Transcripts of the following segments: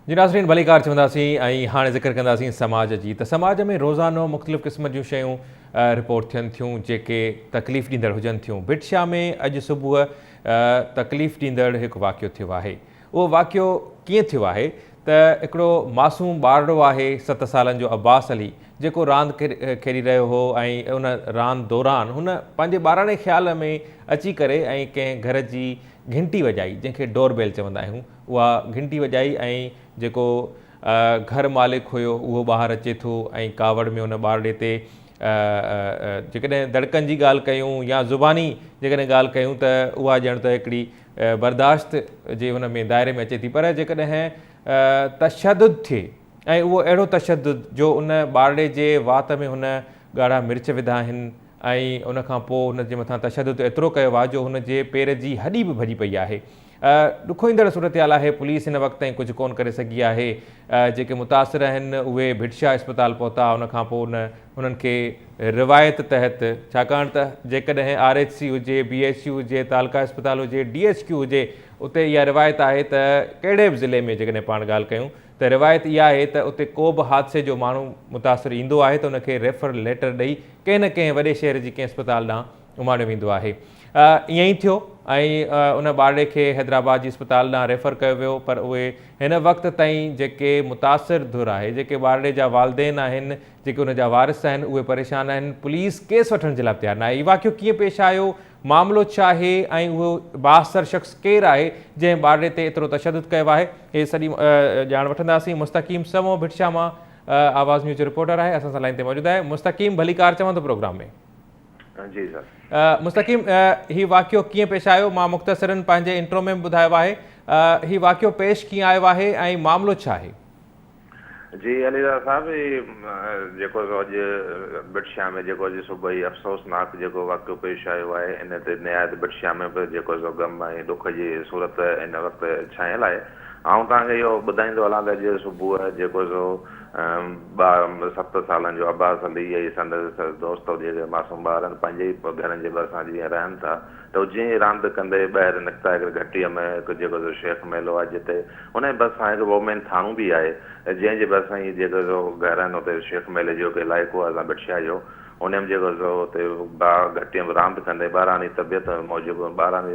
جي ناظرين ڀليڪار چونداسين ۽ هاڻي ذڪر ڪنداسين سماج جي ته سماج ۾ روزانو مختلف قسم جون شيون رپورٽ ٿين ٿيون جيڪي تڪليف ڏيندڙ هجن ٿيون ڀٽ شاهه ۾ اڄ صبح تڪليف ڏيندڙ هڪ واقعو ٿيو آهي اهو واقعو ڪيئن ٿيو آهي ته هڪڙو معصوم ٻارڙو آهي ست سالن جو عباس علي جيڪو راند کيڏي رهيو هو ۽ ان راند دوران هن پنهنجي ٻاراڻي خيال ۾ اچي ڪري ۽ ڪنهن گهر جي گهنٽي وڄائي جنهن کي ڊور بيل چوندا آهيون اها گهنٽي وڄائي ۽ جيڪو گهر مالڪ هيو اهو ٻاهر اچي ٿو ۽ ڪاوڙ ۾ ان ٻارڙي تي جيڪڏهن دڙڪن جي ڳالهه ڪيون يا زباني جيڪڏهن ڳالهه ڪيون ته اها ڄڻ ته هڪڙي برداشت جي ان ۾ دائري ۾ اچي ٿي پر جيڪڏهن تشدد ٿئي ۽ اهو اهڙو تشدد جو ان ٻارڙي جي وات ۾ هن ڳاڙها مرچ وڌا آهن ۽ ان کان پوء هن جي مٿان تشدد ايترو ڪيو آهي جو هن جي پير جي هڏي به ڀڄي پئي آهي. ڏکوئيندڙ صورتحال آهي، پوليس هن وقت تائين ڪجهه ڪونه ڪري سگهي آهي، جيڪي متاثر آهن اهي ڀٽ شاهه اسپتال پهتا ان کان پوء انهن کي روايت تحت ڇاڪاڻ ته جيڪڏهن آر ايڇ سي هجي، بي ايڇ يو هجي، تعلقه اسپتال هجي، ڊي ايڇ ڪيو هجي اتي اها روايت آهي ته ڪهڙي به ضلعي ۾ جيڪڏهن پاڻ ڳالهه ڪيون ته روايت اها آهي ته اتي ڪو به حادثي جو ماڻهو متاثر ايندو آهي ته ان کي ريفرل ليٽر ڏئي ڪنهن نه ڪنهن وڏي شهر جي ڪنهن اسپتال ڏانهن اماڻيو ويندو آهي. ائين ئي ٿيو ۽ ان ٻارڙي کي حيدرآباد جي اسپتال ڏانهن ريفر ڪيو ويو پر اهي هن وقت تائين جيڪي متاثر ڌر آهي جيڪي ٻارڙي جا والدين آهن جيڪي ان جا وارث آهن اهي پريشان آهن پوليس ڪيس وٺڻ جي لاء به تيار ناهي هي واقعو ڪيئن پيش آيو معاملو ڇا آهي ۽ اهو بااثر شخص ڪير آهي جنهن ٻارڙي تي ايترو تشدد ڪيو آهي هي سڄي ڄاڻ وٺنداسين مستقيم سمو ڀٽشاهه مان آواز نيوز جو رپورٽر آهي اسان سان لائين تي موجود آهي مستقيم ڀليڪار چوان ٿو پروگرام ۾. جي سر. مستقيم هي واقعو ڪيئن پيش آيو مان مختصرن پنهنجي انٽرو ۾ به ٻڌايو آهي هي واقعو پيش ڪيئن آيو آهي ۽ معاملو ڇا آهي؟ جي علي رضا صاحب هي جيڪو سو اڄ ڀٽ شاهه ۾ جيڪو اڄ صبح هي افسوسناڪ جيڪو واقعو پيش آيو آهي ان تي نهايت ڀٽ شاهه ۾ به جيڪو سو غم ۽ ڏک جي صورت هن وقت ڇانيل آهي آئون توهان کي اهو ٻڌائيندو هلان ته اڄ صبح جيڪو سو ست سالن جو عباس علي ۽ سندس دوست جيڪي معصوم ٻار آهن پنهنجي ئي گهرن جي ڀرسان جيئن رهن ٿا ته هو جيئن ئي راند ڪندي ٻاهر نڪتا هڪڙي گهٽيء ۾ هڪ جيڪو سو شيخ ميلو آهي جتي ان جي ڀرسان هڪ وومين ٿاڻو به آهي جنهن جي ڀرسان ئي جيڪو سو گهر آهن اتي شيخ ميلي جو هڪ علائقو آهي اسان ڀٽ شاهه جو ان ۾ جيڪو سو اتي گهٽيء ۾ راند ڪندي ٻاراڻي طبيعت موجب ٻاراڻي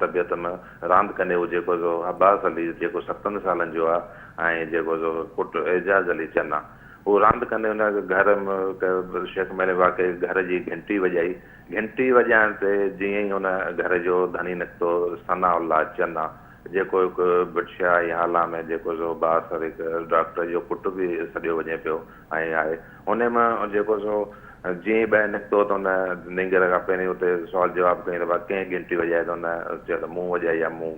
طبيعت ۾ راند ڪندي هو جيڪو سو عباس علي جيڪو ستن سالن جو آهي ۽ جيڪو سو پٽ اعجاز علي چنا هو راند ڪندي هن گهر ۾ شيخ ميري واقعي گهر جي گهنٽي وڄائي. گهنٽي وڄائڻ تي جيئن ئي ان گهر جو ڌڻي نڪتو ثناء الله چنا جيڪو هڪ ڀٽشاهه ۽ هالا ۾ جيڪو سو بااثر هڪ ڊاڪٽر جو پٽ به سڏيو وڃي پيو ۽ آهي ان ۾ جيڪو سو جيئن ئي ٻاهر نڪتو ته ان نينگر کان پهرين اتي سوال جواب ڪيائين ته ڀاء ڪنهن گهنٽي وڄائي ته هن چيو ته مون وڄائي آهي مون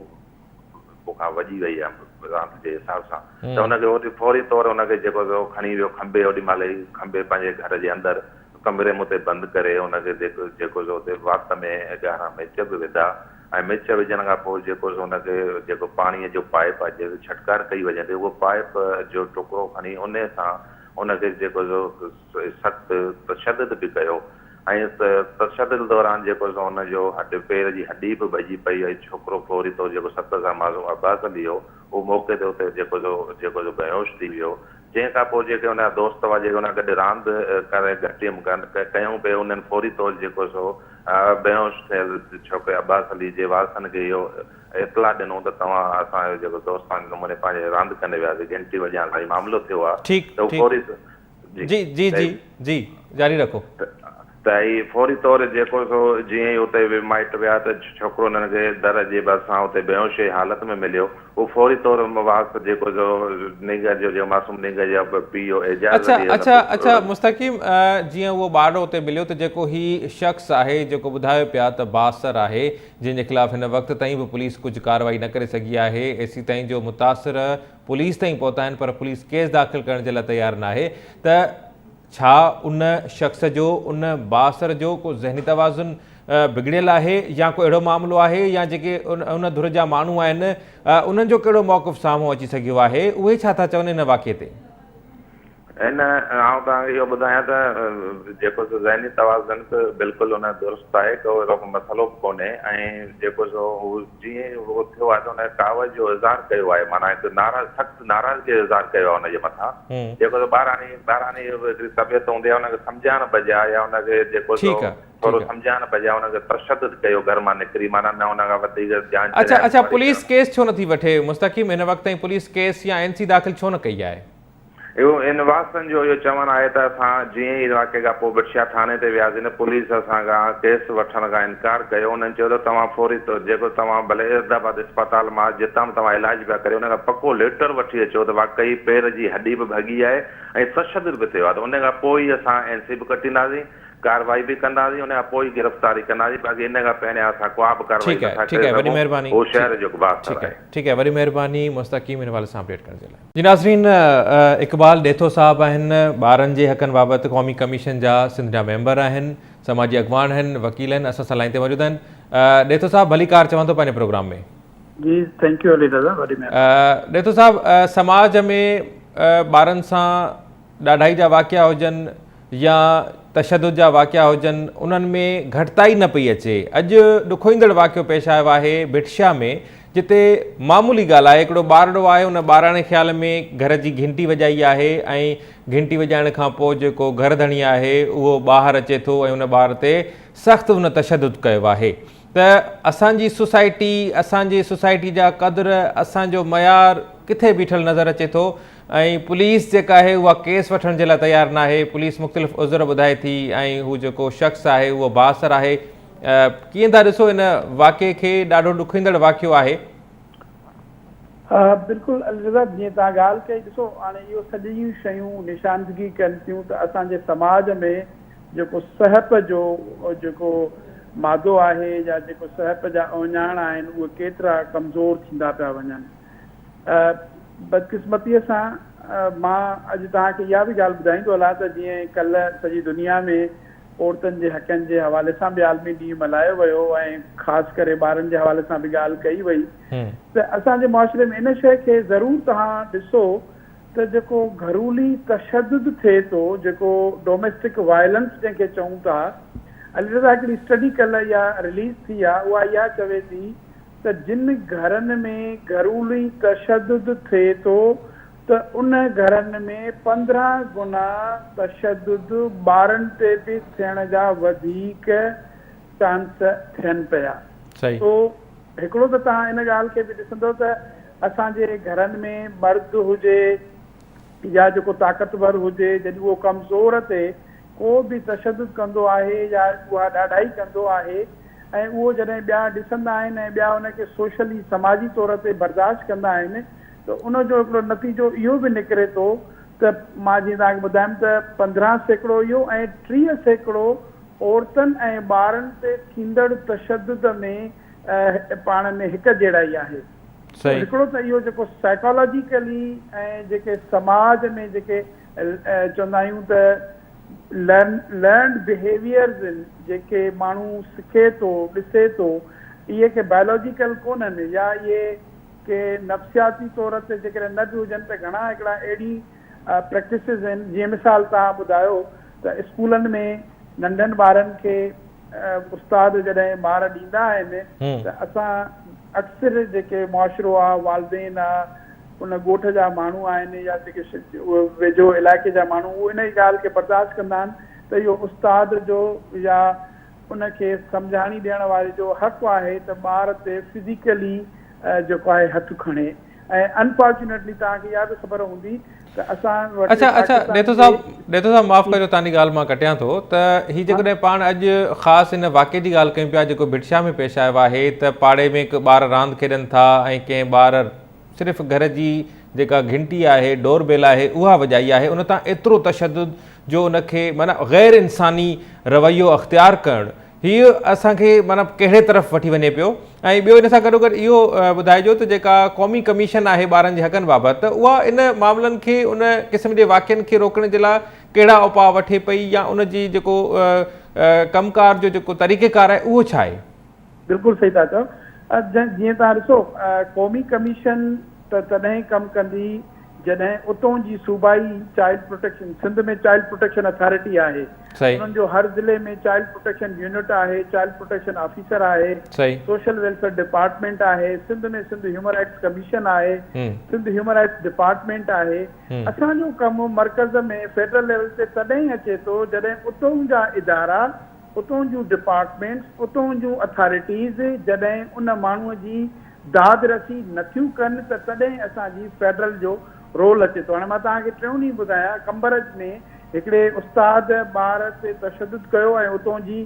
مون کان وڄي وئي آهي راند جي حساب سان ته ان کي اوڏي فوري طور ان کي جيڪو سو کڻي ويو کنڀي اوڏي مهل ئي کنڀي پنهنجي گهر جي اندر ڪمري ۾ اتي بند ڪري ان کي جيڪو جيڪو سو اتي وات ۾ ڳاڙها مرچ به وڌا ۽ مرچ وجهڻ کان پوء جيڪو سو ان کي جيڪو پاڻي جو پائپ آهي جنهن کي ڇٽڪار ڪئي وڃي ٿي اهو پائپ جو ٽڪرو کڻي ان سان ان کي جيڪو سو سخت تشدد به ڪيو ۽ تشدد دوران جيڪو سو ان جو هڏ پير جي هڏي به ڀڄي پئي ۽ ڇوڪرو فوري طور جيڪو ست سال معصوم عباس علي هو اهو موقعي تي اتي جيڪو سو جيڪو سو بيهوش ٿي ويو جنهن کان پوء جيڪي ان جا دوست هئا جيڪي ان سان گڏ راند ڪري گهٽي ۾ ڪيائون پئي انهن فوري طور جيڪو سو بيهوش ٿيل ڇوڪري عباس علي جي وارثن کي اهو اطلاع ڏنو ته توهان اسان جو جيڪو دوستاڻي نموني پنهنجي راند ڪندي وياسين گهنٽي وڄائڻ سان هي معاملو ٿيو آهي ته هو فوري جي جي جي جي جاري رکو. ته هي فوري طور جيڪو سو جيئن ئي اتي به مائٽ ويا ته ڇوڪرو انهن کي در جي ڀرسان اتي بيهوش جي حالت ۾ مليو. هو فوري طور واس جيڪو سو نينگر جو جيڪو معصوم نينگر جا پيء هو اعجاز اڇا علي ان اڇا اڇا مستقيم جيئن اهو ٻارڙو اتي مليو ته جيڪو هي شخص آهي جيڪو ٻڌايو پيا ته بااثر آهي جنهن جي خلاف هن وقت تائين به پوليس ڪجهه ڪارروائي نه ڪري سگهي آهي ايسيتائين جو متاثر پوليس تائين پهتا آهن پر پوليس ڪيس داخل ڪرڻ جي لاء تيار ناهي ته ڇا ان شخص جو ان بااثر جو ڪو ذهني توازن بگڙيل آهي يا ڪو اهڙو معاملو آهي يا جيڪي ان ڌر جا ماڻهو آهن انهن جو ڪهڙو موقف سامهون اچي سگهيو آهي اهي ڇا ٿا چون ان واقعي تي؟ ان آئون توهان کي اهو ٻڌايان ته جيڪو سو ذهني توازن ته بلڪل ان جو درست آهي ڪو اهڙو ڪو مسئلو به ڪونهي ۽ جيڪو سو هو جيئن ئي اهو ٿيو آهي ته ان ڪاوڙ جو اظهار ڪيو آهي معنيٰ هڪ ناراض سخت ناراضگي جو اظهار ڪيو آهي ان جي مٿان جيڪو سو ٻاراڻي ٻاراڻي هڪڙي طبيعت هوندي آهي ان کي سمجهائڻ بجاء يا ان کي جيڪو سو ٿورو سمجهائڻ بجاء ان کي تشدد ڪيو گهر مان نڪري معنيٰ نه ان کان وڌيڪ جان اڇا اڇا پوليس ڪيس ڇو نٿي وٺي مستقيم هن وقت تائين پوليس ڪيس يا اين سي داخل ڇو نه ڪئي آهي؟ اهو ان واسطن جو اهو چوڻ آهي ته اسان جيئن ئي واقعي کان پوء ڀٽشاهه ٿاڻي تي وياسين ته پوليس اسان کان ڪيس وٺڻ کان انڪار ڪيو انهن چيو ته توهان فوري طور جيڪو توهان ڀلي احمدآباد اسپتال مان جتان به توهان علاج پيا ڪريو ان کان پڪو ليٽر وٺي اچو ته واقعي پير جي هڏي به ڀڳي آهي ۽ تشدد به ٿيو آهي ته ان کان پوء ئي اسان اين سي به ڪٽينداسين ڪارروائي به ڪنداسين ان کان پوء ئي گرفتاري ڪنداسين باقي ان کان پهريان اسان ڪا به ڪارروائي ٺيڪ آهي نٿا ٺيڪ ڪري آهي وڏي سگهون مهرباني هو ٺيڪ شهر جو هڪ بااثر ٺيڪ آهي آهي. ٺيڪ آهي وڏي مهرباني مستقيم ان حوالي سان اپڊيٽ ڪرڻ جي لاء. جي ناظرين اقبال ڏيٿو صاحب آهن ٻارن جي حقن بابت قومي ڪميشن جا سنڌ جا ميمبر آهن سماجي اڳواڻ آهن وڪيل آهن اسان سان لائين تي موجود آهن ڏيٿو صاحب ڀليڪار چوان ٿو پنهنجي پروگرام ۾. جي thank you Ali دادا وڏي مهرباني. ڏيٿو صاحب سماج ۾ ٻارن سان ڏاڍائي جا واقعا هجن يا تشدد جا واقعا هجن انهن ۾ گهٽتائي نه پئي اچي اڄ ڏکوئيندڙ واقعو پيش آيو آهي ڀٽشاهه ۾ جتي معمولي ڳالهه آهي هڪڙو ٻارڙو آهي ان ٻاراڻي خيال ۾ گهر جي گهنٽي وڄائي آهي ۽ گهنٽي وڄائڻ کان پوء جيڪو گهر ڌڻي آهي اهو ٻاهر اچي ٿو ۽ ان ٻار تي سخت ان تشدد ڪيو آهي ته اسان جي سوسائٽي اسان جي سوسائٽي جا قدر اسان جو معيار ڪٿي بيٺل نظر اچي ٿو ۽ پوليس جيڪا آهي اها ڪيس وٺڻ جي لاء تيار ناهي، پوليس مختلف عذر ٻڌائي ٿي ۽ هو جيڪو شخص آهي اهو بااثر آهي، ڪيئن ٿا ڏسو ان واقعي کي ڏاڍو ڏکوئيندڙ واقعو آهي. بلڪل علي رضا جيئن توهان ڳالهه ڪئي ڏسو هاڻي اهو سڄيون شيون نشاندگي ڪن ٿيون ته اسان جي سماج ۾ جيڪو سهپ جو جيڪو مادو آهي يا جيڪو سهپ جا اهڃاڻ آهن اهي ڪيترا ڪمزور ٿيندا پيا وڃن. بدقسمتيء سان مان اڄ توهان کي اها به ڳالهه ٻڌائيندو هلان ته جيئن ڪلهه سڄي دنيا ۾ عورتن جي حقن جي حوالي سان به عالمي ڏينهن ملهايو ويو ۽ خاص ڪري ٻارن جي حوالي سان به ڳالهه ڪئي وئي ته اسان جي معاشري ۾ ان شيء کي ضرور توهان ڏسو ته جيڪو گهرولي تشدد ٿئي ٿو جيڪو ڊوميسٽڪ وائلنس جنهن کي چئون ٿا علي رضا هڪڙي اسٽڊي ڪلهه اها رليز ٿي آهي اها اها چوي ٿي ته جن گهرن ۾ گهرولي تشدد ٿئي ٿو ته ان گهرن ۾ 15 گنا تشدد ٻارن تي به ٿيڻ جا وڌيڪ چانس ٿين پيا. سو هڪڙو ته توهان ان ڳالهه کي به ڏسندو ته اسان جي گهرن ۾ مرد هجي يا جيڪو طاقتور هجي جڏهن اهو ڪمزور تي ڪو به تشدد ڪندو آهي يا اها ڏاڍائي ڪندو آهي ۽ اهو جڏهن ٻيا ڏسندا آهن ۽ ٻيا ان کي سوشلي سماجي طور تي برداشت ڪندا آهن ته ان جو هڪڙو نتيجو اهو به نڪري ٿو ته مان جيئن توهان کي ٻڌايم ته 15% اهو ۽ 30% عورتن ۽ ٻارن تي ٿيندڙ تشدد ۾ پاڻ ۾ هڪ جهڙائي آهي. سو هڪڙو ته اهو جيڪو سائيڪالاجيڪلي ۽ جيڪي سماج ۾ جيڪي چوندا آهيون ته لرنڊ بهيويئرز آهن جيڪي ماڻهو سکي ٿو ڏسي ٿو اهي ڪي بائلاجيڪل ڪونهن يا اهي ڪي نفسياتي طور تي جيڪڏهن نه به هجن ته گهڻا هڪڙا اهڙي پريڪٽسز آهن جيئن مثال توهان ٻڌايو ته اسڪولن ۾ ننڍن ٻارن کي استاد جڏهن مار ڏيندا آهن ته اسان اڪثر جيڪي معاشرو آ والدين آ ان ڳوٺ جا ماڻهو آهن يا جيڪي ويجهو علائقي جا ماڻهو اهي انهي ڳالهه کي برداشت ڪندا آهن ته اهو استاد جو يا ان کي سمجهاڻي ڏيڻ واري جو حق آهي ته ٻار تي فزيڪلي جيڪو آهي هٿ کڻي ۽ انفارچونيٽلي توهان کي اها به خبر هوندي ته اسان وٽ اڇا اڇا پاڪستان ڏيٿو جي صاحب ڏيٿو صاحب معاف ڪجو توهان جي ڳالهه مان ڪٽيان ٿو ته هي جيڪڏهن پاڻ اڄ خاص ان واقعي جي ڳالهه ڪيون پيا جيڪو ڀٽشاهه ۾ پيش آيو آهي ته پاڙي ۾ هڪ ٻار راند کيڏن ٿا ۽ ڪنهن ٻار صرف گهر جي جيڪا گهنٽي آهي ڊور بيل آهي اها وڄائي آهي ان تان ايترو تشدد جو ان کي معنيٰ غير انساني رويو اختيار ڪرڻ هيء اسان کي معنيٰ ڪهڙي طرف وٺي وڃي پيو ۽ ٻيو ان سان گڏوگڏ اهو ٻڌائجو ته جيڪا قومي ڪميشن آهي ٻارن جي حقن بابت ته اها ان معاملن کي ان قسم جي واقعن کي روڪڻ جي لاء ڪهڙا اپاء وٺي پئي يا ان جي جيڪو ڪم ڪار جو جيڪو طريقه ڪار آهي اهو ڇا آهي؟ بلڪل صحيح ٿا چئو جيئن توهان ڏسو قومي ڪميشن ته تڏهن ڪم ڪندي جڏهن اتون جي صوبائي child protection Sindh ۾ child protection authority آهي انهن جو هر ضلعي ۾ چائلڊ پروٽيڪشن يونٽ آهي چائلڊ پروٽيڪشن آفيسر آهي سوشل ويلفيئر ڊپارٽمينٽ آهي Sindh ۾ Sindh human rights commission آهي سنڌ هيومن رائيٽس ڊپارٽمينٽ آهي اسان جو ڪم مرڪز ۾ فيڊرل ليول تي تڏهن اچي ٿو جڏهن اتون جا ادارا اتون جون ڊپارٽمينٽس، اتون جون اٿارٽيز جڏهن ان ماڻهوء جي داد رسي نٿيون ڪن ته تڏهن اسان جي فيڊرل جو رول اچي ٿو. هاڻي مان توهان کي ٽيون ڏينهن ٻڌايان قمبر ۾ هڪڙي استاد ٻار تي تشدد ڪيو ۽ اتون جي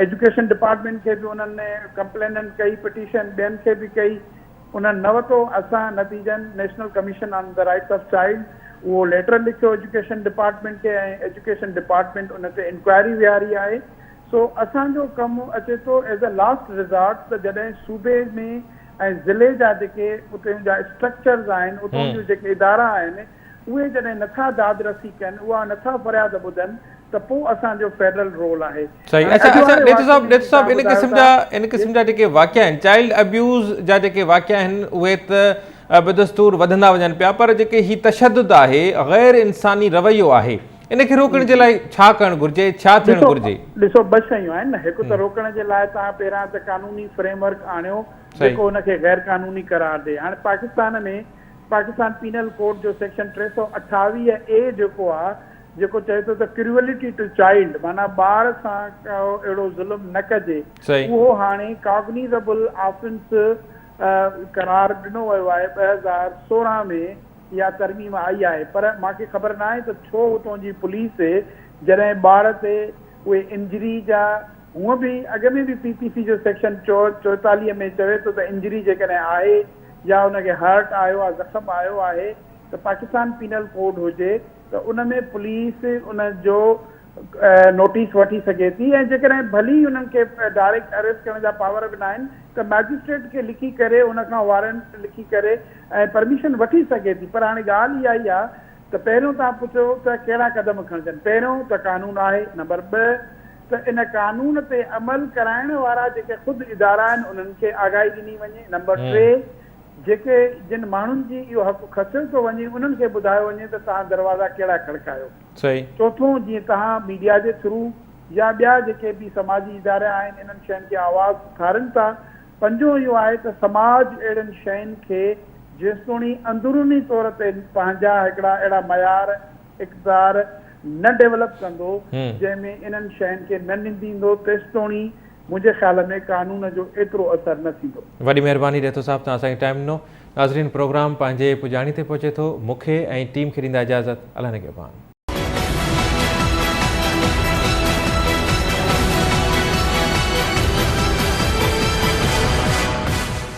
ايجوڪيشن ڊپارٽمينٽ کي به انهن ڪمپليننٽ ڪئي، پٽيشن ٻين کي به ڪئي، انهن نه وتو. اسان نتيجن national commission on the rights of child اهو ليٽر لکيو ايجوڪيشن ڊپارٽمينٽ کي ۽ ايجوڪيشن ڊپارٽمينٽ ان تي انڪوائري ويهاري آهي. سو اسان جو ڪم اچي ٿو ايز اي لاسٽ ريزارٽ ته جڏهن صوبي ۾ ۽ ضلعي جا جيڪي اتي جا اسٽرڪچرز آهن اتون جون جيڪي ادارا آهن اهي جڏهن نٿا داد رسي ڪن اها نٿا فرياد ٻڌن ته پوء اسان جو فيڊرل رول آهي. صحيح هاڻي اڇا اڄ اڇا واري ڏيٿو صاحب واقعي ۾ ڏيٿو جيئن صاحب توهان ان ٻڌايو قسم ٿا جا ان قسم جا جيڪي واقعا آهن چائلڊ ابيوز جا جيڪي واقعا آهن اهي ته بدستور وڌندا وڃن پيا پر جيڪي هي تشدد آهي غير انساني رويو آهي ان کي روڪڻ جي لاء ڇا ڪرڻ گهرجي ڇا ٿيڻ ڏسو گهرجي؟ ڏسو ٻه شيون آهن نه هڪ ته روڪڻ جي لاء توهان پهريان ته قانوني فريم ورڪ آڻيو جيڪو ان کي غير قانوني قرار ڏي هاڻي پاڪستان ۾ پاڪستان پينل ڪوڊ جو سيڪشن 328 اي جيڪو آ جيڪو چئي ٿو ته ڪريولٽي ٽو چائلڊ معنيٰ ٻار سان ڪو اهڙو ظلم نه ڪجي اهو هاڻي ڪاگنيزبل آفنس قرار ڏنو ويو آهي 2016 ۾ اها ترميم آئي آهي پر مان کي خبر ناهي ته ڇو اتون جي پوليس جڏهن ٻار تي اهي انجري جا هونء به اڳ ۾ به پي پي سي جو سيڪشن 44 ۾ چوي ٿو ته انجري جيڪڏهن آهي يا ان کي هرٽ آيو آهي زخم آيو آهي ته پاڪستان پينل ڪوڊ هجي ته ان ۾ پوليس ان جو نوٽيس وٺي سگهي ٿي ۽ جيڪڏهن ڀلي انهن کي ڊائريڪٽ اريسٽ ڪرڻ جا پاور به ناهن ته مئجسٽريٽ کي لکي ڪري ان کان وارنٽ لکي ڪري ۽ پرميشن وٺي سگهي ٿي پر هاڻي ڳالهه اها ئي آهي ته پهريون توهان پڇيو ته ڪهڙا قدم کڻجن پهريون ته قانون آهي نمبر ٻه ته ان قانون تي عمل ڪرائڻ وارا جيڪي خود ادارا آهن انهن کي آگاهي ڏني وڃي نمبر ٽي جيڪي جن ماڻهن جي اهو حق کسيو ٿو وڃي انهن کي ٻڌايو وڃي ته توهان دروازا ڪهڙا کڙڪايو. چوٿون جيئن توهان ميڊيا جي ٿرو يا ٻيا جيڪي به سماجي ادارا آهن انهن شين کي آواز اٿارين ٿا. پنجون اهو آهي ته سماج اهڙين شين کي جيستوڻي اندروني طور تي پنهنجا هڪڙا اهڙا معيار، اقدار نه ڊيولپ ڪندو جنهن ۾ انهن شين کي نه ننديندو تيستوڻي منهنجي خيال ۾ قانون جو ايترو اثر نه ٿيندو. وڏي مهرباني ڏيٿو صاحب توهان اسان کي ٽائيم ڏنو. ناظرين پروگرام پنهنجي پڄاڻي تي پهچي ٿو مون کي ۽ ٽيم کي ڏيندا اجازت الله نگهبان.